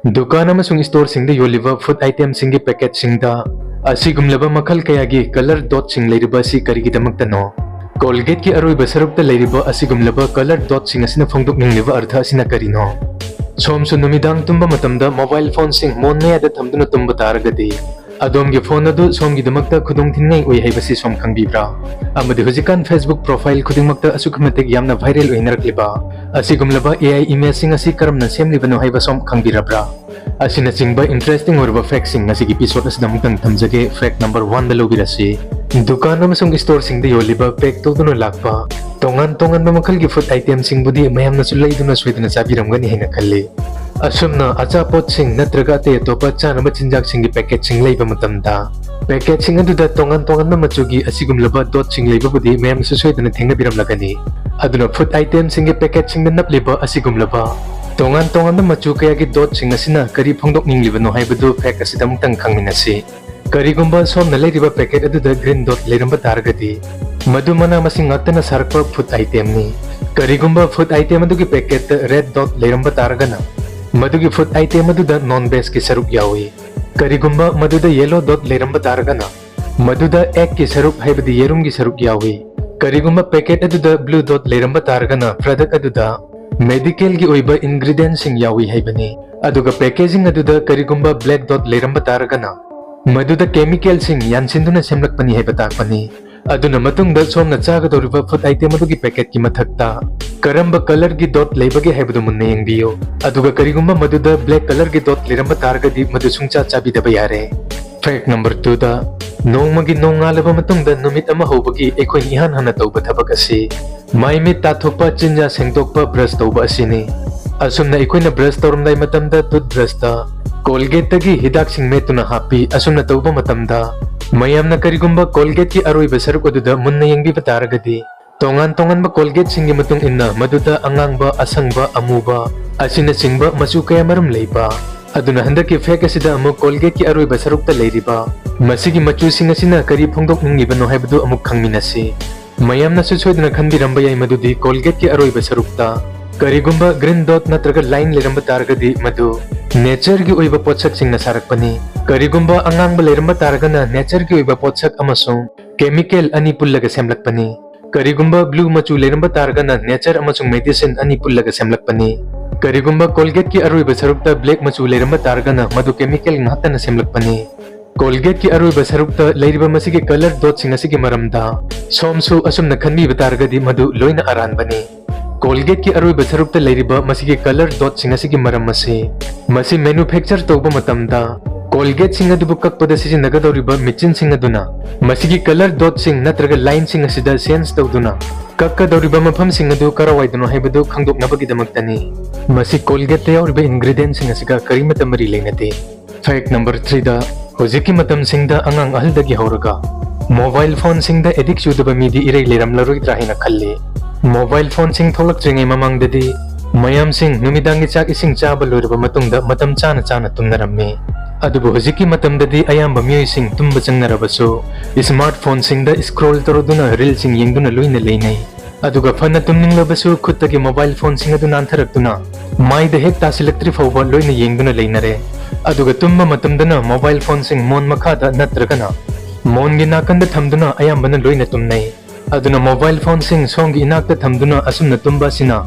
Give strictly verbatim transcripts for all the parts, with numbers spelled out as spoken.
ꯗꯨꯀꯥꯟ ꯑꯃꯁꯨꯡ ꯁ꯭ꯇꯣꯔꯁꯤꯡꯗ ꯌꯣꯜꯂꯤꯕ ꯐꯨꯗ ꯑꯥꯏꯇꯦꯝꯁꯤꯡꯒꯤ ꯄꯦꯀꯦꯠꯁꯤꯡꯗ ꯑꯁꯤꯒꯨꯝꯂꯕ ꯃꯈꯜ ꯀꯌꯥꯒꯤ ꯀꯂꯔ ꯗꯣꯠꯁꯤꯡ ꯂꯩꯔꯤꯕ ꯑꯁꯤ ꯀꯔꯤꯒꯤꯗꯃꯛꯇꯅꯣ? ꯀꯣꯜꯒꯦꯠꯀꯤ ꯑꯔꯣꯏꯕ ꯁꯔꯨꯛꯇ ꯂꯩꯔꯤꯕ ꯑꯁꯤꯒꯨꯝꯂꯕ ꯀꯂꯔ ꯗꯣꯠꯁꯤꯡ ꯑꯁꯤꯅ ꯐꯣꯡꯗꯣꯛꯅꯤꯡꯂꯤꯕ ꯑꯔꯊ ꯑꯁꯤꯅ ꯀꯔꯤꯅꯣ? ꯁꯣꯝꯁꯨ ꯅꯨꯃꯤꯗꯥꯡ ꯇꯨꯝꯕ ꯃꯇꯝꯗ ꯃꯣꯕꯥꯏꯜ ꯐꯣꯟꯁꯤꯡ ꯃꯣꯟ ꯃꯌꯥꯗ ꯊꯝꯗꯨꯅ ꯇꯨꯝꯕ ꯇꯥꯔꯒꯗꯤ, ꯑꯗꯣꯝꯒꯤ ꯐꯣꯟ ꯑꯗꯨ ꯁꯣꯝꯒꯤꯗꯃꯛꯇ ꯈꯨꯗꯣꯡꯊꯤꯅꯤꯡꯉꯥꯏ ꯑꯣꯏ ꯍꯥꯏꯕꯁꯤ ꯁꯣꯝ ꯈꯪꯕꯤꯕ꯭ꯔꯥ? ꯑꯃꯗꯤ ꯍꯧꯖꯤꯛꯀꯥꯟ Facebook ꯄ꯭ꯔꯣꯐꯥꯏꯜ ꯈꯨꯗꯤꯡꯃꯛꯇ ꯑꯁꯨꯛꯀꯤ ꯃꯇꯤꯛ ꯌꯥꯝꯅ ꯚꯥꯏꯔꯦꯜ ꯑꯣꯏꯅꯔꯛꯂꯤꯕ ꯑꯁꯤꯒꯨꯝꯂꯕ A I ꯏꯃꯦꯖꯁꯤꯡ ꯑꯁꯤ ꯀꯔꯝꯅ ꯁꯦꯝꯂꯤꯕꯅꯣ ꯍꯥꯏꯕ ꯁꯣꯝ ꯈꯪꯕꯤꯔꯕ꯭ꯔꯥ? ꯑꯁꯤꯅꯆꯤꯡꯕ ꯏꯟꯇꯔꯦꯁꯇꯤꯡ ꯑꯣꯏꯔꯕ ꯐꯦꯛꯁꯤꯡ ꯉꯁꯤꯒꯤ ꯏꯄꯤꯁꯣꯗ ꯑꯁꯤꯗ ꯑꯃꯨꯛꯇꯪ ꯊꯝꯖꯒꯦ꯫ ꯐꯦꯛ ꯅꯝꯕꯔ ꯋꯥꯟꯗ ꯂꯧꯕꯤꯔꯁꯤ꯫ ꯗꯨꯀꯥꯟ ꯑꯃꯁꯨꯡ ꯁ꯭ꯇꯣꯔꯁꯤꯡꯗ ꯌꯣꯜꯂꯤꯕ ꯄꯦꯛ ꯇꯧꯗꯨꯅ ꯂꯥꯛꯄ ꯇꯣꯉꯥꯟ ꯇꯣꯉꯥꯟꯕ ꯃꯈꯜꯒꯤ ꯐꯨꯗ ꯑꯥꯏꯇꯦꯝꯁꯤꯡꯕꯨꯗꯤ ꯃꯌꯥꯝꯅꯁꯨ ꯂꯩꯗꯨꯅ ꯁꯣꯏꯗꯅ ꯆꯥꯕꯤꯔꯝꯒꯅꯤ ꯍꯥꯏꯅ ꯈꯜꯂꯤ꯫ ꯑꯁꯨꯝꯅ ꯑꯆꯥꯄꯣꯠꯁꯤꯡ ꯅꯠꯇ꯭ꯔꯒ ꯑꯇꯩ ꯑꯇꯣꯞꯄ ꯆꯥꯅꯕ ꯆꯤꯟꯖꯥꯛꯁꯤꯡꯒꯤ ꯄꯦꯀꯦꯠꯁꯤꯡ ꯂꯩꯕ ꯃꯇꯝꯗ, ꯄꯦꯀꯦꯠꯁꯤꯡ ꯑꯗꯨꯗ ꯇꯣꯉꯥꯟ ꯇꯣꯉꯥꯟꯕ ꯃꯆꯨꯒꯤ ꯑꯁꯤꯒꯨꯝꯂꯕ ꯗꯣꯠꯁꯤꯡ ꯂꯩꯕꯕꯨꯗꯤ ꯃꯌꯥꯝꯅꯁꯨ ꯁꯣꯏꯗꯅ ꯊꯦꯡꯅꯕꯤꯔꯝꯂꯒꯅꯤ꯫ ꯑꯗꯨꯅ ꯐꯨꯗ ꯑꯥꯏꯇꯦꯝꯁꯤꯡꯒꯤ ꯄꯦꯀꯦꯠꯁꯤꯡꯗ ꯅꯞꯂꯤꯕ ꯑꯁꯤꯒꯨꯝꯂꯕ ꯇꯣꯉꯥꯟ ꯇꯣꯉꯥꯟꯕ ꯃꯆꯨ ꯀꯌꯥꯒꯤ ꯗꯣꯠꯁꯤꯡ ꯑꯁꯤꯅ ꯀꯔꯤ ꯐꯣꯡꯗꯣꯛꯅꯤꯡꯂꯤꯕꯅꯣ ꯍꯥꯏꯕꯗꯨ ꯐꯦꯛ ꯑꯁꯤꯗ ꯑꯃꯨꯛꯇꯪ ꯈꯪꯃꯤꯟꯅꯁꯤ꯫ ꯀꯔꯤꯒꯨꯝꯕ ꯁꯣꯝꯅ ꯂꯩꯔꯤꯕ ꯄꯦꯀꯦꯠ ꯑꯗꯨꯗ ꯒ꯭ꯔꯤꯟ ꯗꯣꯠ ꯂꯩꯔꯝꯕ ꯇꯥꯔꯒꯗꯤ, ꯃꯗꯨ ꯃꯅꯥ ꯃꯁꯤꯡ ꯉꯥꯛꯇꯅ ꯁꯥꯔꯛꯄ ꯐꯨꯗ ꯑꯥꯏꯇꯦꯝꯅꯤ꯫ ꯀꯔꯤꯒꯨꯝꯕ ꯐꯨꯗ ꯑꯥꯏꯇꯦꯝ ꯑꯗꯨꯒꯤ ꯄꯦꯀꯦꯠꯇ ꯔꯦꯗ ꯗꯣꯠ ꯂꯩꯔꯝꯕ ꯇꯥꯔꯒꯅ, ꯃꯗꯨꯒꯤ ꯐꯨꯗ ꯑꯥꯏꯇꯦꯝ ꯑꯗꯨꯗ ꯅꯣꯟ ꯚꯦꯖꯀꯤ ꯁꯔꯨꯛ ꯌꯥꯎꯏ꯫ ꯀꯔꯤꯒꯨꯝꯕ ꯃꯗꯨꯗ ꯌꯦꯂꯣ ꯗꯣꯠ ꯂꯩꯔꯝꯕ ꯇꯥꯔꯒꯅ, ꯃꯗꯨꯗ ꯑꯦꯒꯀꯤ ꯁꯔꯨꯛ, ꯍꯥꯏꯕꯗꯤ ꯌꯦꯔꯨꯝꯒꯤ ꯁꯔꯨꯛ ꯌꯥꯎꯏ꯫ ꯀꯔꯤꯒꯨꯝꯕ ꯄꯦꯀꯦꯠ ꯑꯗꯨꯗ ꯕ꯭ꯂꯨ ꯗꯣꯠ ꯂꯩꯔꯝꯕ ꯇꯥꯔꯒꯅ, ꯄ꯭ꯔꯗꯛ ꯑꯗꯨꯗ ꯃꯦꯗꯤꯀꯦꯜꯒꯤ ꯑꯣꯏꯕ ꯏꯟꯒ꯭ꯔꯤꯗꯤꯌꯦꯟꯠꯁꯤꯡ ꯌꯥꯎꯏ ꯍꯥꯏꯕꯅꯤ꯫ ꯑꯗꯨꯒ ꯄꯦꯀꯦꯖꯤꯡ ꯑꯗꯨꯗ ꯀꯔꯤꯒꯨꯝꯕ ꯕ꯭ꯂꯦꯛ ꯗꯣꯠ ꯂꯩꯔꯝꯕ ꯇꯥꯔꯒꯅ, ꯃꯗꯨꯗ ꯀꯦꯃꯤꯀꯦꯜꯁꯤꯡ ꯌꯥꯟꯁꯤꯟꯗꯨꯅ ꯁꯦꯝꯂꯛꯄꯅꯤ ꯍꯥꯏꯕ ꯇꯥꯛꯄꯅꯤ꯫ ꯑꯗꯨꯅ ꯃꯇꯨꯡꯗ ꯁꯣꯝꯅ ꯆꯥꯒꯗꯧꯔꯤꯕ ꯐꯨꯗ ꯑꯥꯏꯇꯦꯝ ꯑꯗꯨꯒꯤ ꯄꯦꯀꯦꯠꯀꯤ ꯃꯊꯛꯇ ꯀꯔꯝꯕ ꯀꯂꯔꯒꯤ ꯗꯣꯠ ꯂꯩꯕꯒꯦ ꯍꯥꯏꯕꯗꯨ ꯃꯨꯟꯅ ꯌꯦꯡꯕꯤꯌꯨ꯫ ꯑꯗꯨꯒ ꯀꯔꯤꯒꯨꯝꯕ ꯃꯗꯨꯗ ꯕ꯭ꯂꯦꯛ ꯀꯂꯔꯒꯤ ꯗꯣꯠ ꯂꯩꯔꯝꯕ ꯇꯥꯔꯒꯗꯤ, ꯃꯗꯨ ꯁꯨꯡꯆꯥ ꯆꯥꯕꯤꯗꯕ ꯌꯥꯔꯦ꯫ ꯐꯦꯛ ꯅꯝꯕꯔ ꯇꯨꯗ, ꯅꯣꯡꯃꯒꯤ ꯅꯣꯡꯉꯥꯜꯂꯕ ꯃꯇꯨꯡꯗ ꯅꯨꯃꯤꯠ ꯑꯃ ꯍꯧꯕꯒꯤ ꯑꯩꯈꯣꯏꯅ ꯏꯍꯥꯟ ꯍꯥꯟꯅ ꯇꯧꯕ ꯊꯕꯛ ꯑꯁꯤ ꯃꯥꯏ ꯃꯤꯠ ꯇꯥꯊꯣꯛꯄ, ꯆꯤꯟꯖꯥ ꯁꯦꯡꯗꯣꯛꯄ, ꯕ꯭ꯔꯁ ꯇꯧꯕ ꯑꯁꯤꯅꯤ꯫ ꯑꯁꯨꯝꯅ ꯑꯩꯈꯣꯏꯅ ꯕ꯭ꯔꯁ ꯇꯧꯔꯝꯗꯥꯏ ꯃꯇꯝꯗ ꯇꯨꯠꯕ꯭ꯔꯁꯇ ꯀꯣꯜꯒꯦꯠꯇꯒꯤ ꯍꯤꯗꯥꯛꯁꯤꯡ ꯃꯦꯠꯇꯨꯅ ꯍꯥꯞꯄꯤ꯫ ꯑꯁꯨꯝꯅ ꯇꯧꯕ ꯃꯇꯝꯗ ꯃꯌꯥꯝꯅ ꯀꯔꯤꯒꯨꯝꯕ ꯀꯣꯜꯒꯦꯠꯀꯤ ꯑꯔꯣꯏꯕ ꯁꯔꯨꯛ ꯑꯗꯨꯗ ꯃꯨꯟꯅ ꯌꯦꯡꯕꯤꯕ ꯇꯥꯔꯒꯗꯤ, ꯇꯣꯉꯥꯟ ꯇꯣꯉꯥꯟꯕ ꯀꯣꯜꯒꯦꯠꯁꯤꯡꯒꯤ ꯃꯇꯨꯡ ꯏꯟꯅ ꯃꯗꯨꯗ ꯑꯉꯥꯡꯕ, ꯑꯁꯪꯕ, ꯑꯃꯨꯕ ꯑꯁꯤꯅꯆꯤꯡꯕ ꯃꯆꯨ ꯀꯌꯥꯃꯔꯨꯝ ꯂꯩꯕ꯫ ꯑꯗꯨꯅ ꯍꯟꯗꯛꯀꯤ ꯐꯦꯛ ꯑꯁꯤꯗ ꯑꯃꯨꯛ ꯀꯣꯜꯒꯦꯠꯀꯤ ꯑꯔꯣꯏꯕ ꯁꯔꯨꯛꯇ ꯂꯩꯔꯤꯕ ꯃꯁꯤꯒꯤ ꯃꯆꯨꯁꯤꯡ ꯑꯁꯤꯅ ꯀꯔꯤ ꯐꯣꯡꯗꯣꯛꯅꯤꯡꯂꯤꯕꯅꯣ ꯍꯥꯏꯕꯗꯨ ꯑꯃꯨꯛ ꯈꯪꯃꯤꯟꯅꯁꯤ꯫ ꯃꯌꯥꯝꯅꯁꯨ ꯁꯣꯏꯗꯅ ꯈꯟꯕꯤꯔꯝꯕ ꯌꯥꯏ ꯃꯗꯨꯗꯤ ꯀꯣꯜꯒꯦꯠꯀꯤ ꯑꯔꯣꯏꯕ ꯁꯔꯨꯛꯇ ꯀꯔꯤꯒꯨꯝꯕ green dot ꯅꯠꯇ꯭ꯔꯒ line ꯂꯩꯔꯝꯕ ꯇꯥꯔꯒꯗꯤ ꯃꯗꯨ natureꯒꯤ ꯑꯣꯏꯕ ꯄꯣꯠꯁꯛꯁꯤꯡꯅ ꯁꯥꯔꯛꯄꯅꯤ꯫ ꯀꯔꯤꯒꯨꯝꯕ ꯑꯉꯥꯡꯕ ꯂꯩꯔꯝꯕ ꯇꯥꯔꯒꯅ natureꯒꯤ ꯑꯣꯏꯕ ꯄꯣꯠꯁꯛ ꯑꯃꯁꯨꯡ chemical ꯑꯅꯤ ꯄꯨꯜꯂꯒ ꯁꯦꯝꯂꯛꯄꯅꯤ꯫ ꯀꯔꯤꯒꯨꯝꯕ blue ꯃꯆꯨ ꯂꯩꯔꯝꯕ ꯇꯥꯔꯒꯅ nature ꯑꯃꯁꯨꯡ medicine ꯑꯅꯤ ꯄꯨꯜꯂꯒ ꯁꯦꯝꯂꯛꯄꯅꯤ꯫ ꯀꯔꯤꯒꯨꯝꯕ Colgateꯀꯤ ꯑꯔꯣꯏꯕ ꯁꯔꯨꯛꯇ black ꯃꯆꯨ ꯂꯩꯔꯝꯕ ꯇꯥꯔꯒꯅ ꯃꯗꯨ chemical ꯉꯥꯛꯇꯅ ꯁꯦꯝꯂꯛꯄꯅꯤ꯫ Colgateꯀꯤ ꯑꯔꯣꯏꯕ ꯁꯔꯨꯛꯇ ꯂꯩꯔꯤꯕ ꯃꯁꯤꯒꯤ colour dotꯁꯤꯡ ꯑꯁꯤꯒꯤ ꯃꯔꯝꯗ ꯁꯣꯝꯁꯨ ꯑꯁꯨꯝꯅ ꯈꯟꯕꯤꯕ ꯇꯥꯔꯒꯗꯤ ꯃꯗꯨ ꯂꯣꯏꯅ ꯑꯔꯥꯟꯕꯅꯤ꯫ Colgateꯀꯤ ꯑꯔꯣꯏꯕ ꯁꯔꯨꯛꯇ ꯂꯩꯔꯤꯕ ꯃꯁꯤꯒꯤ colour dotꯁꯤꯡ ꯑꯁꯤꯒꯤ ꯃꯔꯝ ꯑꯁꯤ ꯃꯁꯤ manufacture ꯇꯧꯕ ꯃꯇꯝꯗ Colgateꯁꯤꯡ ꯑꯗꯨꯕꯨ ꯀꯛꯄꯗ ꯁꯤꯖꯤꯟꯅꯒꯗꯧꯔꯤꯕ ꯃꯦꯆꯤꯟꯁꯤꯡ ꯑꯗꯨꯅ ꯃꯁꯤꯒꯤ colour dotꯁꯤꯡ ꯅꯠꯇ꯭ꯔꯒ lineꯁꯤꯡ ꯑꯁꯤꯗ sense ꯇꯧꯗꯨꯅ ꯀꯛꯀꯗꯧꯔꯤꯕ ꯃꯐꯝꯁꯤꯡ ꯑꯗꯨ ꯀꯔꯥꯏꯋꯥꯏꯗꯅꯣ ꯍꯥꯏꯕꯗꯨ ꯈꯪꯗꯣꯛꯅꯕꯒꯤꯗꯃꯛꯇꯅꯤ꯫ ꯃꯁꯤ Colgateꯇ ꯌꯥꯎꯔꯤꯕ ingredientꯁꯤꯡ ꯑꯁꯤꯒ ꯀꯔꯤꯃꯠꯇ ꯃꯔꯤ ꯂꯩꯅꯗꯦ꯫ Fact number threeꯗ, ꯍꯧꯖꯤꯛꯀꯤ ꯃꯇꯝꯁꯤꯡꯗ ꯑꯉꯥꯡ ꯑꯍꯜꯗꯒꯤ ꯍꯧꯔꯒ mobile phoneꯁꯤꯡꯗ addict ꯆꯨꯗꯕ ꯃꯤꯗꯤ ꯏꯔꯩ ꯂꯩꯔꯝꯂꯔꯣꯏꯗ꯭ꯔꯥ ꯍꯥꯏꯅ ꯈꯜꯂꯤ꯫ Mobile phoneꯁꯤꯡ ꯊꯣꯛꯂꯛꯇ꯭ꯔꯤꯉꯩ ꯃꯃꯥꯡꯗꯗꯤ ꯃꯌꯥꯝꯁꯤꯡ ꯅꯨꯃꯤꯗꯥꯡꯒꯤ ꯆꯥꯛ ꯏꯁꯤꯡ ꯆꯥꯕ ꯂꯣꯏꯔꯕ ꯃꯇꯨꯡꯗ ꯃꯇꯝ ꯆꯥꯅ ꯆꯥꯅ ꯇꯨꯝꯅꯔꯝꯃꯤ꯫ ꯑꯗꯨꯕꯨ ꯍꯧꯖꯤꯛꯀꯤ ꯃꯇꯝꯗꯗꯤ ꯑꯌꯥꯝꯕ ꯃꯤꯑꯣꯏꯁꯤꯡ ꯇꯨꯝꯕ ꯆꯪꯅꯔꯕꯁꯨ smartphoneꯁꯤꯡꯗ scroll ꯇꯧꯔꯗꯨꯅ reelꯁꯤꯡ ꯌꯦꯡꯗꯨꯅ ꯂꯣꯏꯅ ꯂꯩꯅꯩ꯫ ꯑꯗꯨꯒ ꯐꯅ ꯇꯨꯝꯅꯤꯡꯂꯕꯁꯨ ꯈꯨꯠꯇꯒꯤ mobile phoneꯁꯤꯡ ꯑꯗꯨ ꯅꯥꯟꯊꯔꯛꯇꯨꯅ ꯃꯥꯏꯗ ꯍꯦꯛ ꯇꯥꯁꯤꯜꯂꯛꯇ꯭ꯔꯤ ꯐꯥꯎꯕ ꯂꯣꯏꯅ ꯌꯦꯡꯗꯨꯅ ꯂꯩꯅꯔꯦ꯫ ꯑꯗꯨꯒ ꯇꯨꯝꯕ ꯃꯇꯝꯗꯅ mobile phoneꯁꯤꯡ ꯃꯣꯟ ꯃꯈꯥꯗ ꯅꯠꯇ꯭ꯔꯒꯅ ꯃꯣꯟꯒꯤ ꯅꯥꯀꯟꯗ ꯊꯝꯗꯨꯅ ꯑꯌꯥꯝꯕꯅ ꯂꯣꯏꯅ ꯇꯨꯝꯅꯩ꯫ ꯑꯗꯨꯅ mobile phoneꯁꯤꯡ ꯁꯣꯝꯒꯤ ꯏꯅꯥꯛꯇ ꯊꯝꯗꯨꯅ ꯑꯁꯨꯝꯅ ꯇꯨꯝꯕ ꯑꯁꯤꯅ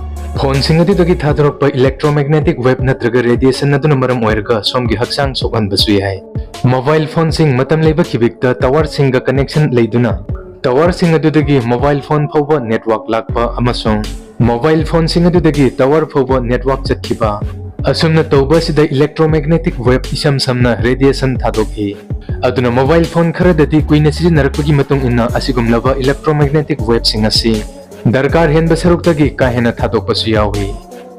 phoneꯁꯤꯡ ꯑꯗꯨꯗꯒꯤ ꯊꯥꯗꯣꯔꯛꯄ electromagnetic wave ꯅꯠꯇ꯭ꯔꯒ radiation ꯑꯗꯨꯅ ꯃꯔꯝ ꯑꯣꯏꯔꯒ ꯁꯣꯝꯒꯤ ꯍꯛꯆꯥꯡ ꯁꯣꯛꯍꯟꯕꯁꯨ ꯌꯥꯏ꯫ Mobile phoneꯁꯤꯡ ꯃꯇꯝ ꯂꯩꯕ ꯈꯤꯕꯤꯛꯇ towerꯁꯤꯡꯒ connectionꯂꯩꯗꯨꯅ towerꯁꯤꯡ ꯑꯗꯨꯗꯒꯤ mobile phone ꯐꯥꯎꯕ network ꯂꯥꯛꯄ ꯑꯃꯁꯨꯡ mobile phoneꯁꯤꯡ ꯑꯗꯨꯗꯒꯤ tower ꯐꯥꯎꯕ network ꯆꯠꯈꯤꯕ꯫ ꯑꯁꯨꯝꯅ ꯇꯧꯕ ꯑꯁꯤꯗ electromagnetic wave, ꯏꯁꯝ ꯁꯝꯅ radiation, ꯊꯥꯗꯣꯛꯏ꯫ ꯑꯗꯨꯅ mobile phone ꯈꯔꯗꯗꯤ ꯀꯨꯏꯅ ꯁꯤꯖꯤꯟꯅꯔꯛꯄꯒꯤ ꯃꯇꯨꯡ ꯏꯟꯅ ꯑꯁꯤꯒꯨꯝꯂꯕ electromagnetic waveꯁꯤꯡ ꯑꯁꯤ ꯗꯔꯀꯥꯔ ꯍꯦꯟꯕ ꯁꯔꯨꯛꯇꯒꯤ ꯀꯥ ꯍꯦꯟꯅ ꯊꯥꯗꯣꯛꯄꯁꯨ ꯌꯥꯎꯏ꯫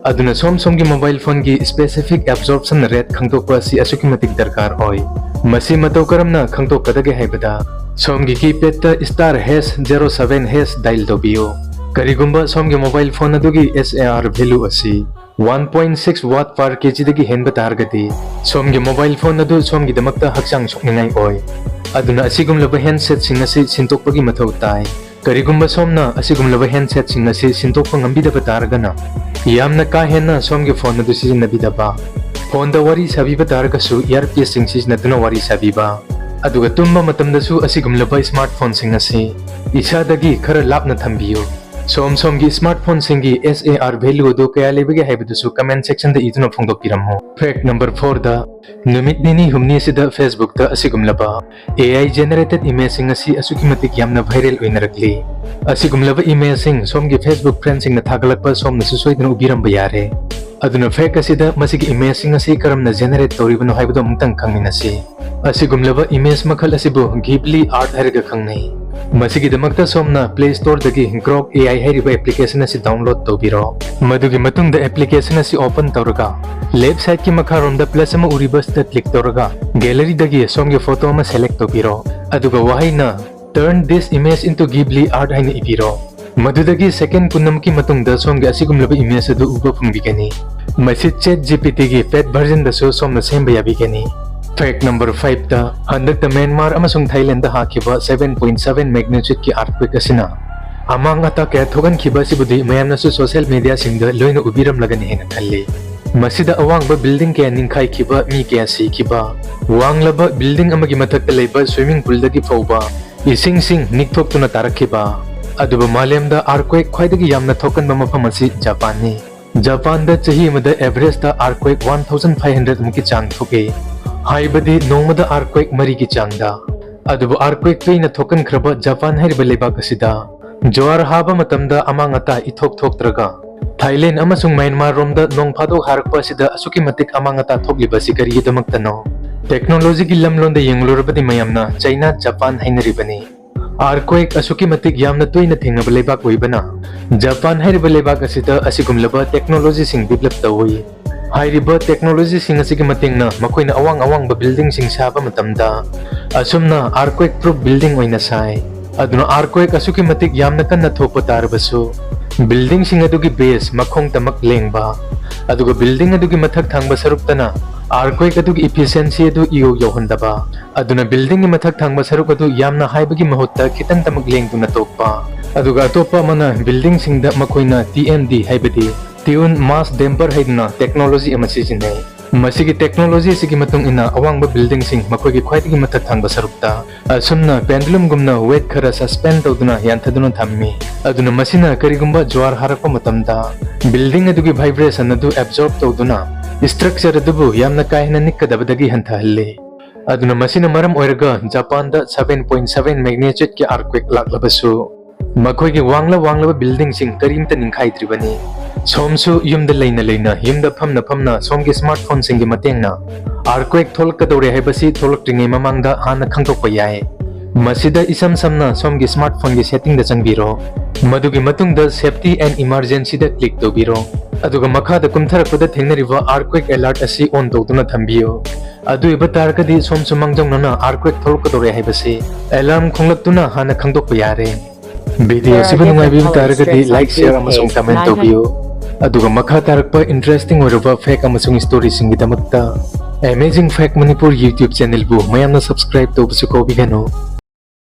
ꯑꯗꯨꯅ ꯁꯣꯝ ꯁꯣꯝꯒꯤ mobile phoneꯒꯤ specific absorption rate ꯈꯪꯗꯣꯛꯄ ꯑꯁꯤ ꯑꯁꯨꯛꯀꯤ ꯃꯇꯤꯛ ꯗꯔꯀꯥꯔ ꯑꯣꯏ꯫ ꯃꯁꯤ ꯃꯇꯧ ꯀꯔꯝꯅ ꯈꯪꯗꯣꯛꯀꯗꯒꯦ ꯍꯥꯏꯕꯗ, ꯁꯣꯝꯒꯤ keypadꯇ star hash zero seven hash dial ꯇꯧꯕꯤꯌꯨ꯫ ꯀꯔꯤꯒꯨꯝꯕ ꯁꯣꯝꯒꯤ mobile phone ꯑꯗꯨꯒꯤ SAR value ꯑꯁꯤ one point six watt per kgꯗꯒꯤ ꯍꯦꯟꯕ ꯇꯥꯔꯒꯗꯤ, ꯁꯣꯝꯒꯤ mobile phone ꯑꯗꯨ ꯁꯣꯝꯒꯤꯗꯃꯛꯇ ꯍꯛꯆꯥꯡ ꯁꯣꯛꯅꯤꯡꯉꯥꯏ ꯑꯣꯏ꯫ ꯑꯗꯨꯅ ꯑꯁꯤꯒꯨꯝꯂꯕ handsetꯁꯤꯡ ꯑꯁꯤ ꯁꯤꯟꯗꯣꯛꯄꯒꯤ ꯃꯊꯧ ꯇꯥꯏ꯫ ꯀꯔꯤꯒꯨꯝꯕ ꯁꯣꯝꯅ ꯑꯁꯤꯒꯨꯝꯂꯕ ꯍꯦꯟꯗꯁꯦꯠꯁꯤꯡ ꯑꯁꯤ ꯁꯤꯟꯗꯣꯛꯄ ꯉꯝꯕꯤꯗꯕ ꯇꯥꯔꯒꯅ, ꯌꯥꯝꯅ ꯀꯥ ꯍꯦꯟꯅ ꯁꯣꯝꯒꯤ ꯐꯣꯟ ꯑꯗꯨ ꯁꯤꯖꯤꯟꯅꯕꯤꯗꯕ, ꯐꯣꯟꯗ ꯋꯥꯔꯤ ꯁꯥꯕꯤꯕ ꯇꯥꯔꯒꯁꯨ ꯏꯌꯥꯔꯄꯤꯁꯁꯤꯡ ꯁꯤꯖꯤꯟꯅꯗꯨꯅ ꯋꯥꯔꯤ ꯁꯥꯕꯤꯕ, ꯑꯗꯨꯒ ꯇꯨꯝꯕ ꯃꯇꯝꯗꯁꯨ ꯑꯁꯤꯒꯨꯝꯂꯕ ꯁ꯭ꯃꯥꯔꯠꯐꯣꯟꯁꯤꯡ ꯑꯁꯤ ꯏꯁꯥꯗꯒꯤ ꯈꯔ ꯂꯥꯞꯅ ꯊꯝꯕꯤꯌꯨ꯫ ꯁꯣꯝ ꯁꯣꯝꯒꯤ ꯁ꯭ꯃꯥꯔꯠꯐꯣꯟꯁꯤꯡꯒꯤ S A R value ꯑꯗꯨ ꯀꯌꯥ ꯂꯩꯕꯒꯦ ꯍꯥꯏꯕꯗꯨꯁꯨ comment sectionꯗ ꯏꯗꯨꯅ ꯐꯣꯡꯗꯣꯛꯄꯤꯔꯝꯃꯨ꯫ Fact number fourꯗ, ꯅꯨꯃꯤꯠ ꯅꯤꯅꯤ ꯍꯨꯝꯅꯤ ꯑꯁꯤꯗ Facebookꯇ ꯑꯁꯤꯒꯨꯝꯂꯕ A I generated imageꯁꯤꯡ ꯑꯁꯤ ꯑꯁꯨꯛꯀꯤ ꯃꯇꯤꯛ ꯌꯥꯝꯅ viral ꯑꯣꯏꯅꯔꯛꯂꯤ꯫ ꯑꯁꯤꯒꯨꯝꯂꯕ imageꯁꯤꯡ ꯁꯣꯝꯒꯤ Facebook friendꯁꯤꯡꯅ ꯊꯥꯒꯠꯂꯛꯄ ꯁꯣꯝꯅꯁꯨ ꯁꯣꯏꯗꯅ ꯎꯕꯤꯔꯝꯕ ꯌꯥꯔꯦ꯫ ꯑꯗꯨꯅ fact ꯑꯁꯤꯗ ꯃꯁꯤꯒꯤ imageꯁꯤꯡ ꯑꯁꯤ ꯀꯔꯝꯅ generate ꯇꯧꯔꯤꯕꯅꯣ ꯍꯥꯏꯕꯗꯨ ꯑꯃꯨꯛꯇꯪ ꯈꯪꯃꯤꯟꯅꯁꯤ꯫ ꯑꯁꯤꯒꯨꯝꯂꯕ image ꯃꯈꯜ ꯑꯁꯤꯕꯨ Ghibli Art ꯍꯥꯏꯔꯒ ꯈꯪꯅꯩ꯫ ꯃꯁꯤꯒꯤꯗꯃꯛꯇ ꯁꯣꯝꯅ Play Storeꯗꯒꯤ Grok A I ꯍꯥꯏꯔꯤꯕ application ꯑꯁꯤ download ꯇꯧꯕꯤꯔꯣ꯫ ꯃꯗꯨꯒꯤ ꯃꯇꯨꯡꯗ application ꯑꯁꯤ open ꯇꯧꯔꯒ, left sideꯀꯤ ꯃꯈꯥꯔꯣꯝꯗ plus ꯑꯃ ꯎꯔꯤꯕ ꯑꯁꯤꯗ click ꯇꯧꯔꯒ, galleryꯗꯒꯤ ꯁꯣꯝꯒꯤ photo ꯑꯃ select ꯇꯧꯕꯤꯔꯣ꯫ ꯑꯗꯨꯒ ꯋꯥꯍꯩꯅ "Turn this image into Ghibli Art" ꯍꯥꯏꯅ ꯏꯕꯤꯔꯣ꯫ ꯃꯗꯨꯗꯒꯤ second ꯀꯨꯟꯃꯨꯛꯀꯤ ꯃꯇꯨꯡꯗ ꯁꯣꯝꯒꯤ ꯑꯁꯤꯒꯨꯝꯂꯕ image ꯑꯗꯨ ꯎꯕ ꯐꯪꯕꯤꯒꯅꯤ꯫ ꯃꯁꯤ ChatGPTꯒꯤ paid versionꯗꯁꯨ ꯁꯣꯝꯅ ꯁꯦꯝꯕ ꯌꯥꯕꯤꯒꯅꯤ꯫ Fact number fiveꯇ, ꯍꯟꯗꯛꯇ ꯃ꯭ꯌꯥꯟꯃꯥꯔ ꯑꯃꯁꯨꯡ ꯊꯥꯏꯂꯦꯟꯗ ꯍꯥꯈꯤꯕ seven point seven magnitudeꯀꯤ earthquake ꯑꯁꯤꯅ ꯑꯃꯥꯡ ꯑꯇꯥ ꯀꯌꯥ ꯊꯣꯛꯍꯟꯈꯤꯕ ꯑꯁꯤꯕꯨꯗꯤ ꯃꯌꯥꯝꯅꯁꯨ social mediaꯁꯤꯡꯗ ꯂꯣꯏꯅ ꯎꯕꯤꯔꯝꯂꯒꯅꯤ ꯍꯥꯏꯅ ꯈꯜꯂꯤ꯫ ꯃꯁꯤꯗ ꯑꯋꯥꯡꯕ building ꯀꯌꯥ ꯅꯤꯡꯈꯥꯏꯈꯤꯕ, ꯃꯤ ꯀꯌꯥ ꯁꯤꯈꯤꯕ, ꯋꯥꯡꯂꯕ building ꯑꯃꯒꯤ ꯃꯊꯛꯇ ꯂꯩꯕ swimming poolꯗꯒꯤ ꯐꯥꯎꯕ ꯏꯁꯤꯡꯁꯤꯡ ꯅꯤꯛꯊꯣꯛꯇꯨꯅ ꯇꯥꯔꯛꯈꯤꯕ꯫ ꯑꯗꯨꯕꯨ ꯃꯥꯂꯦꯝꯗ earthquake ꯈ꯭ꯋꯥꯏꯗꯒꯤ ꯌꯥꯝꯅ ꯊꯣꯛꯀꯟꯕ ꯃꯐꯝ ꯑꯁꯤ ꯖꯄꯥꯟꯅꯤ꯫ ꯖꯄꯥꯟꯗ ꯆꯍꯤ ꯑꯃꯗ average earthquake one thousand five hundred ꯃꯨꯛꯀꯤ ꯆꯥꯡ ꯊꯣꯛꯏ꯫ ꯍꯥꯏꯕꯗꯤ ꯅꯣꯡꯃꯗ earthquake ꯃꯔꯤꯒꯤ ꯆꯥꯡꯗ꯫ ꯑꯗꯨꯕꯨ earthquake ꯇꯣꯏꯅ ꯊꯣꯛꯀꯟꯈ꯭ꯔꯕ ꯖꯄꯥꯟ ꯍꯥꯏꯔꯤꯕ ꯂꯩꯕꯥꯛ ꯑꯁꯤꯗ ꯖ꯭ꯋꯥꯔ ꯍꯥꯕ ꯃꯇꯝꯗ ꯑꯃꯥꯡ ꯑꯇꯥ ꯏꯊꯣꯛ ꯊꯣꯛꯇ꯭ꯔꯒ, ꯊꯥꯏꯂꯦꯟ ꯑꯃꯁꯨꯡ ꯃ꯭ꯌꯥꯟꯃꯥꯔ ꯔꯣꯝꯗ ꯅꯣꯡ ꯐꯥꯗꯣꯛ ꯍꯥꯔꯛꯄ ꯑꯁꯤꯗ ꯑꯁꯨꯛꯀꯤ ꯃꯇꯤꯛ ꯑꯃꯥꯡ ꯑꯇꯥ ꯊꯣꯛꯂꯤꯕ ꯑꯁꯤ ꯀꯔꯤꯒꯤꯗꯃꯛꯇꯅꯣ? Technologyꯒꯤ ꯂꯝꯂꯣꯟꯗ ꯌꯦꯡꯂꯨꯔꯕꯗꯤ ꯃꯌꯥꯝꯅ ꯆꯩꯅꯥ, ꯖꯄꯥꯟ ꯍꯥꯏꯅꯔꯤꯕꯅꯤ꯫ Earthquake ꯑꯁꯨꯛꯀꯤ ꯃꯇꯤꯛ ꯌꯥꯝꯅ ꯇꯣꯏꯅ ꯊꯦꯡꯅꯕ ꯂꯩꯕꯥꯛ ꯑꯣꯏꯕꯅ, ꯖꯄꯥꯟ ꯍꯥꯏꯔꯤꯕ ꯂꯩꯕꯥꯛ ꯑꯁꯤꯗ ꯑꯁꯤꯒꯨꯝꯂꯕ technologyꯁꯤꯡ develop ꯇꯧꯏ꯫ ꯍꯥꯏꯔꯤꯕ technologyꯁꯤꯡ ꯑꯁꯤꯒꯤ ꯃꯇꯦꯡꯅ ꯃꯈꯣꯏꯅ ꯑꯋꯥꯡ ꯑꯋꯥꯡꯕ buildingꯁꯤꯡ ꯁꯥꯕ ꯃꯇꯝꯗ ꯑꯁꯨꯝꯅ earthquake proof building ꯑꯣꯏꯅ ꯁꯥꯏ꯫ ꯑꯗꯨꯅ earthquake ꯑꯁꯨꯛꯀꯤ ꯃꯇꯤꯛ ꯌꯥꯝꯅ ꯀꯟꯅ ꯊꯣꯛꯄ ꯇꯥꯔꯕꯁꯨ, Buildingꯁꯤꯡ ꯑꯗꯨꯒꯤ base ꯃꯈꯣꯡ ꯇꯃꯛ ꯂꯦꯡꯕ, ꯑꯗꯨꯒ building ꯑꯗꯨꯒꯤ ꯃꯊꯛ ꯊꯪꯕ ꯁꯔꯨꯛꯇꯅ earthquake ꯑꯗꯨꯒꯤ efficiency ꯑꯗꯨ ꯏꯌꯧ ꯌꯧꯍꯟꯗꯕ, ꯑꯗꯨꯅ buildingꯒꯤ ꯃꯊꯛ ꯊꯪꯕ ꯁꯔꯨꯛ ꯑꯗꯨ ꯌꯥꯝꯅ ꯍꯥꯏꯕꯒꯤ ꯃꯍꯨꯠꯇ ꯈꯤꯇꯪ ꯇꯃꯛ ꯂꯦꯡꯗꯨꯅ ꯇꯣꯛꯄ꯫ ꯑꯗꯨꯒ ꯑꯇꯣꯞꯄ ꯑꯃꯅ buildingꯁꯤꯡꯗ ꯃꯈꯣꯏꯅ T M D, ꯍꯥꯏꯕꯗꯤ tune mass damper ꯍꯥꯏꯗꯨꯅ technology ꯑꯃ ꯁꯤꯖꯤꯟꯅꯩ꯫ ꯃꯁꯤꯒꯤ technology ꯑꯁꯤꯒꯤ ꯃꯇꯨꯡ ꯏꯟꯅ ꯑꯋꯥꯡꯕ buildingꯁꯤꯡ ꯃꯈꯣꯏꯒꯤ ꯈ꯭ꯋꯥꯏꯗꯒꯤ ꯃꯊꯛ ꯊꯪꯕ ꯁꯔꯨꯛꯇ ꯑꯁꯨꯝꯅ pendulumꯒꯨꯝꯅ weight ꯈꯔ suspend ꯇꯧꯗꯨꯅ ꯌꯥꯟꯊꯗꯨꯅ ꯊꯝꯃꯤ꯫ ꯑꯗꯨꯅ ꯃꯁꯤꯅ ꯀꯔꯤꯒꯨꯝꯕ ꯖ꯭ꯋꯥꯔ ꯍꯥꯔꯛꯄ ꯃꯇꯝꯗ building ꯑꯗꯨꯒꯤ vibration ꯑꯗꯨ absorb ꯇꯧꯗꯨꯅ structure ꯑꯗꯨꯕꯨ ꯌꯥꯝꯅ ꯀꯥ ꯍꯦꯟꯅ ꯅꯤꯛꯀꯗꯕꯗꯒꯤ ꯍꯟꯊꯍꯜꯂꯤ꯫ ꯑꯗꯨꯅ ꯃꯁꯤꯅ ꯃꯔꯝ ꯑꯣꯏꯔꯒ ꯖꯄꯥꯟꯗ seven point seven magnitudeꯀꯤ earthquake ꯂꯥꯛꯂꯕꯁꯨ ꯃꯈꯣꯏꯒꯤ ꯋꯥꯡꯂ ꯋꯥꯡꯂꯕ buildingꯁꯤꯡ ꯀꯔꯤꯝꯇ ꯅꯤꯡꯈꯥꯏꯗ꯭ꯔꯤꯕꯅꯤ꯫ ꯁꯣꯝꯁꯨ ꯌꯨꯝꯗ ꯂꯩꯅ ꯂꯩꯅ, ꯌꯨꯝꯗ ꯐꯝꯅ ꯐꯝꯅ ꯁꯣꯝꯒꯤ smartphoneꯁꯤꯡꯒꯤ ꯃꯇꯦꯡꯅ earthquake ꯊꯣꯛꯂꯛꯀꯗꯧꯔꯦ ꯍꯥꯏꯕꯁꯤ ꯊꯣꯛꯂꯛꯇ꯭ꯔꯤꯉꯩ ꯃꯃꯥꯡꯗ ꯍꯥꯟꯅ ꯈꯪꯗꯣꯛꯄ ꯌꯥꯏ꯫ ꯃꯁꯤꯗ ꯏꯁꯝ ꯁꯝꯅ ꯁꯣꯝꯒꯤ smartphoneꯒꯤ settingꯗ ꯆꯪꯕꯤꯔꯣ꯫ ꯃꯗꯨꯒꯤ ꯃꯇꯨꯡꯗ Safety and Emergencyꯗ click ꯇꯧꯕꯤꯔꯣ꯫ ꯑꯗꯨꯒ ꯃꯈꯥꯗ ꯀꯨꯝꯊꯔꯛꯄꯗ ꯊꯦꯡꯅꯔꯤꯕ earthquake alert ꯑꯁꯤ on ꯇꯧꯗꯨꯅ ꯊꯝꯕꯤꯌꯨ꯫ ꯑꯗꯨ ꯑꯣꯏꯕ ꯇꯥꯔꯒꯗꯤ ꯁꯣꯝꯁꯨ ꯃꯥꯡꯖꯧꯅꯅ earthquake ꯊꯣꯛꯂꯛꯀꯗꯧꯔꯦ ꯍꯥꯏꯕꯁꯤ alarm ꯈꯣꯡꯂꯛꯇꯨꯅ ꯍꯥꯟꯅ ꯈꯪꯗꯣꯛꯄ ꯌꯥꯔꯦ꯫ Video ꯑꯁꯤꯕꯨ ꯅꯨꯡꯉꯥꯏꯕꯤꯕ ꯇꯥꯔꯒꯗꯤ like, share ꯑꯃꯁꯨꯡ comment ꯇꯧꯕꯤꯌꯨ꯫ ꯑꯗꯨꯒ ꯃꯈꯥ ꯇꯥꯔꯛꯄ interesting ꯑꯣꯏꯔꯕ fact ꯑꯃꯁꯨꯡ storyꯁꯤꯡꯒꯤꯗꯃꯛꯇ Amazing Fact Manipur YouTube channelꯕꯨ ꯃꯌꯥꯝꯅ subscribe ꯇꯧꯕꯁꯨ ꯀꯥꯎꯕꯤꯒꯅꯨ꯫